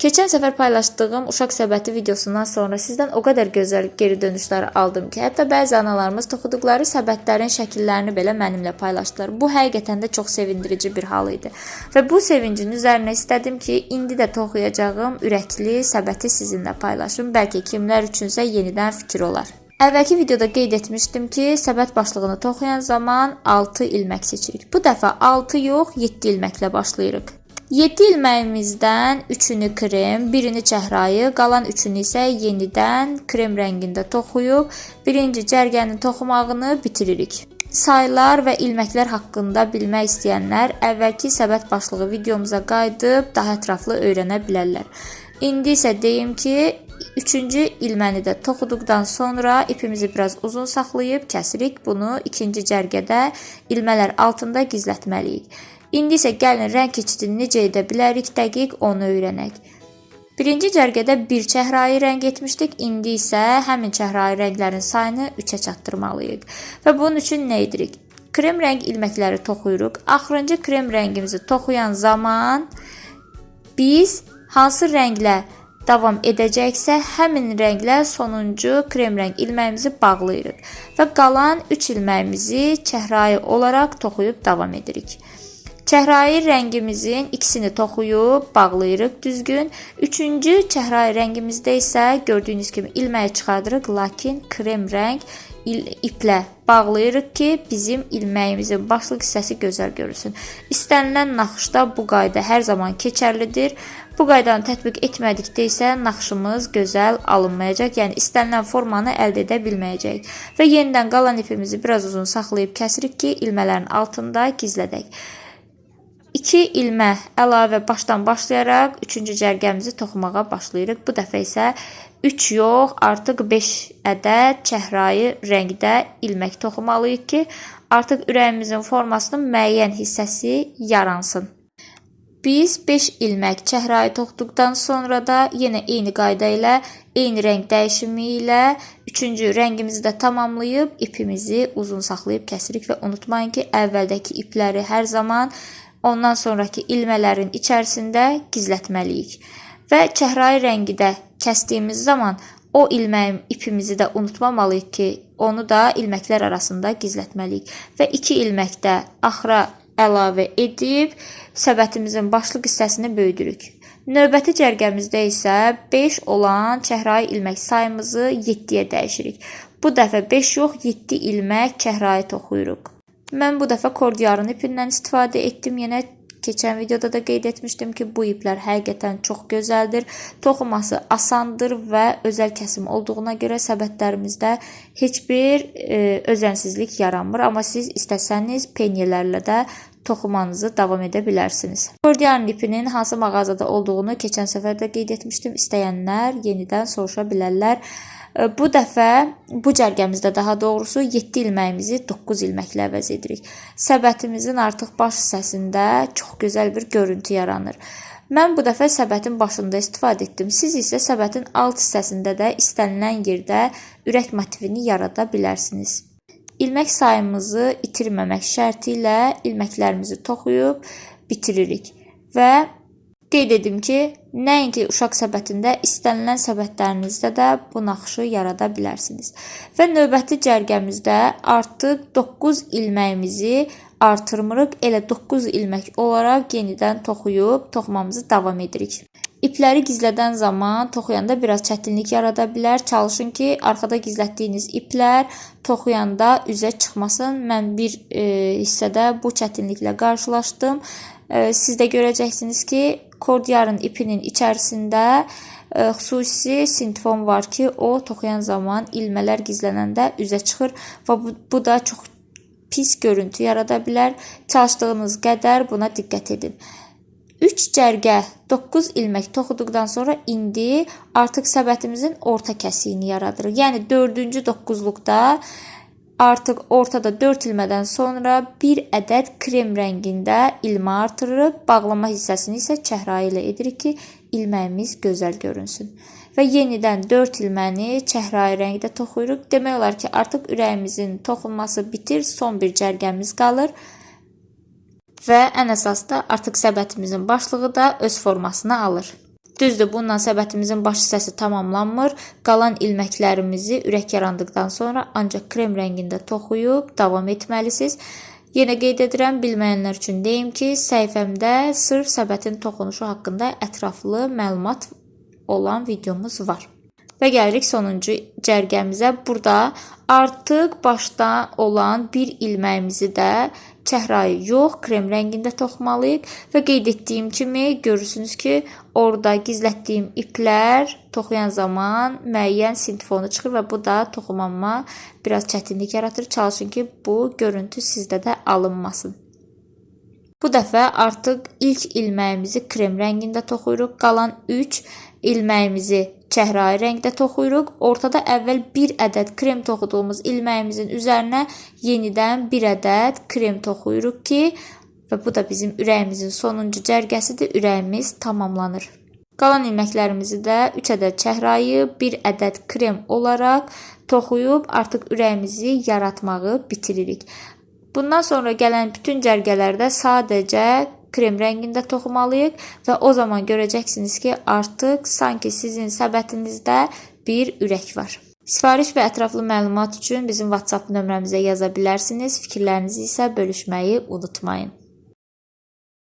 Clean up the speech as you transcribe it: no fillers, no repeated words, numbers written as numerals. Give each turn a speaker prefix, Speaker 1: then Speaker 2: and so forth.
Speaker 1: Keçən səfər paylaşdığım uşaq səbəti videosundan sonra sizdən o qədər gözəl geri dönüşlər aldım ki, hətta bəzi analarımız toxuduqları səbətlərin şəkillərini belə mənimlə paylaşdılar. Bu həqiqətən də çox sevindirici bir hal idi. Və bu sevincin üzərinə istədim ki, indi də toxuyacağım ürəkli səbəti sizinlə paylaşım. Bəlkə kimlər üçünsə yenidən fikir olar. Əvvəlki videoda qeyd etmişdim ki, səbət başlığını toxuyan zaman 6 ilmək seçirik. Bu dəfə 6 yox, 7 ilməklə başlayırıq. 7 ilməyimizdən 3-ünü krem, birini çəhrayı, qalan 3-ünü isə yenidən krem rəngində toxuyub birinci cərgənin toxumağını bitiririk. Saylar və ilməklər haqqında bilmək istəyənlər əvvəlki səbət başlığı videomuza qayıdıb daha ətraflı öyrənə bilərlər. İndi isə deyim ki, 3-cü ilməni də toxuduqdan sonra ipimizi biraz uzun saxlayıb kəsirik. Bunu ikinci cərgədə ilmələr altında gizlətməliyik. İndi isə gəlin rəng keçidini necə edə bilərik, dəqiq onu öyrənək. Birinci cərgədə bir çəhrayı rəng etmişdik. İndi isə həmin çəhrayı rənglərin sayını 3-ə çatdırmalıyıq. Və bunun üçün nə edirik? Krem rəng ilməkləri toxuyuruq. Axırıncı krem rəngimizi toxuyan zaman biz hansı rənglə davam edəcəksə, həmin rənglə sonuncu krem rəng ilməyimizi bağlayırıq və qalan 3 ilməyimizi çəhrayı olaraq toxuyub davam edirik. Çəhrayı rəngimizin ikisini toxuyub bağlayırıq düzgün. Üçüncü çəhrayı rəngimizdə isə gördüyünüz kimi ilməyi çıxardırıq, lakin krem rəng iplə bağlayırıq ki, bizim ilməyimizin başlıq hissəsi gözəl görünsün. İstənilən naxışda bu qayda hər zaman keçərlidir. Bu qaydanı tətbiq etmədikdə isə naxışımız gözəl alınmayacaq, yəni istənilən formanı əldə edə bilməyəcəyik. Və yenidən qalan ipimizi biraz uzun saxlayıb kəsirik ki, ilmələrin altında gizlədək. 2 ilmə əlavə başdan başlayaraq 3-cü cərgəmizi toxumağa başlayırıq. Bu dəfə isə 3 yox, artıq 5 ədəd çəhrayı rəngdə ilmək toxumalıyıq ki, artıq ürəyimizin formasının müəyyən hissəsi yaransın. Biz 5 ilmək çəhrayı toxuduqdan sonra da yenə eyni qayda ilə, eyni rəng dəyişimi ilə 3-cü rəngimizi də tamamlayıb ipimizi uzun saxlayıb kəsirik və unutmayın ki, əvvəldəki ipləri hər zaman ondan sonraki ilmələrin içərisində gizlətməliyik. Və çəhrayı rəngi də kəsdiyimiz zaman o ilməyin ipimizi də unutmamalıyıq ki, onu da ilməklər arasında gizlətməliyik. Və 2 ilmək də axıra əlavə edib səbətimizin başlıq hissəsini böyüdürük. Növbəti cərgəmizdə isə 5 olan çəhrayı ilmək sayımızı 7-yə dəyişirik. Bu dəfə 5 yox, 7 ilmək çəhrayı toxuyuruq. Mən bu dəfə kordyarın ipindən istifadə etdim. Yenə keçən videoda da qeyd etmişdim ki, bu iplər həqiqətən çox gözəldir. Toxuması asandır və özəl kəsim olduğuna görə səbətlərimizdə heç bir özənsizlik yaranmır. Amma siz istəsəniz penyelərlə də toxumanızı davam edə bilərsiniz. Kordyarın ipinin hansı mağazada olduğunu keçən səfər də qeyd etmişdim. İstəyənlər yenidən soruşa bilərlər. Bu dəfə, bu cərgəmizdə daha doğrusu 7 ilməyimizi 9 ilməklə əvəz edirik. Səbətimizin artıq baş hissəsində çox gözəl bir görüntü yaranır. Mən bu dəfə səbətin başında istifadə etdim. Siz isə səbətin alt hissəsində də istənilən yerdə ürək motivini yarada bilərsiniz. İlmək sayımızı itirməmək şərti ilə ilməklərimizi toxuyub bitiririk və qeyd edim ki, nəinki uşaq səbətində, istənilən səbətlərinizdə də bu naxışı yarada bilərsiniz. Və növbəti cərgəmizdə artıq 9 ilməyimizi artırmırıq. Elə 9 ilmək olaraq yenidən toxuyub toxumamızı davam edirik. İpləri gizlədən zaman toxuyanda biraz çətinlik yarada bilər. Çalışın ki, arxada gizlətdiyiniz iplər toxuyanda üzə çıxmasın. Mən bir hissədə bu çətinliklə qarşılaşdım. Siz də görəcəksiniz ki, kordyarın ipinin içərisində xüsusi sintfon var ki, o toxuyan zaman ilmələr gizlənəndə üzə çıxır və bu da çox pis görüntü yarada bilər. Çalışdığınız qədər buna diqqət edin. 3 cərgə 9 ilmək toxuduqdan sonra indi artıq səbətimizin orta kəsiyini yaradırıq. Yəni 4-cü 9-luqda artıq ortada 4 ilmədən sonra bir ədəd krem rəngində ilmə artırırıq. Bağlama hissəsini isə çəhrayı ilə edirik ki, ilməyimiz gözəl görünsün. Və yenidən 4 ilməni çəhrayı rəngdə toxuyuruq. Demək olar ki, artıq ürəyimizin toxunması bitir, son bir cərgəmiz qalır. Və ən əsas da artıq səbətimizin başlığı da öz formasını alır. Düzdür, bununla səbətimizin baş hissəsi tamamlanmır. Qalan ilməklərimizi ürək yarandıqdan sonra ancaq krem rəngində toxuyub davam etməlisiniz. Yenə qeyd edirəm, bilməyənlər üçün deyim ki, səhifəmdə sırf səbətin toxunuşu haqqında ətraflı məlumat olan videomuz var. Və gəlirik sonuncu cərgəmizə. Burada artıq başda olan bir ilməyimizi də çəhrayı yox, krem rəngində toxumalıyıq. Və qeyd etdiyim kimi görürsünüz ki, orada gizlətdiyim iplər toxuyan zaman müəyyən sintfonu çıxır və bu da toxumama biraz çətinlik yaratır. Çalışın ki, bu görüntü sizdə də alınmasın. Bu dəfə artıq ilk ilməyimizi krem rəngində toxuyuruq. Qalan 3 ilməyimizi çəhrayı rəngdə toxuyuruq. Ortada əvvəl bir ədəd krem toxuduğumuz ilməyimizin üzərinə yenidən bir ədəd krem toxuyuruq ki, və bu da bizim ürəyimizin sonuncu cərgəsidir. Ürəyimiz tamamlanır. Qalan ilməklərimizi də 3 ədəd çəhrayı, 1 ədəd krem olaraq toxuyub artıq ürəyimizi yaratmağı bitiririk. Bundan sonra gələn bütün cərgələrdə sadəcə krem rəngində toxumalıyıq və o zaman görəcəksiniz ki, artıq sanki sizin səbətinizdə bir ürək var. Sifariş və ətraflı məlumat üçün bizim WhatsApp nömrəmizə yaza bilərsiniz. Fikirlərinizi isə bölüşməyi unutmayın.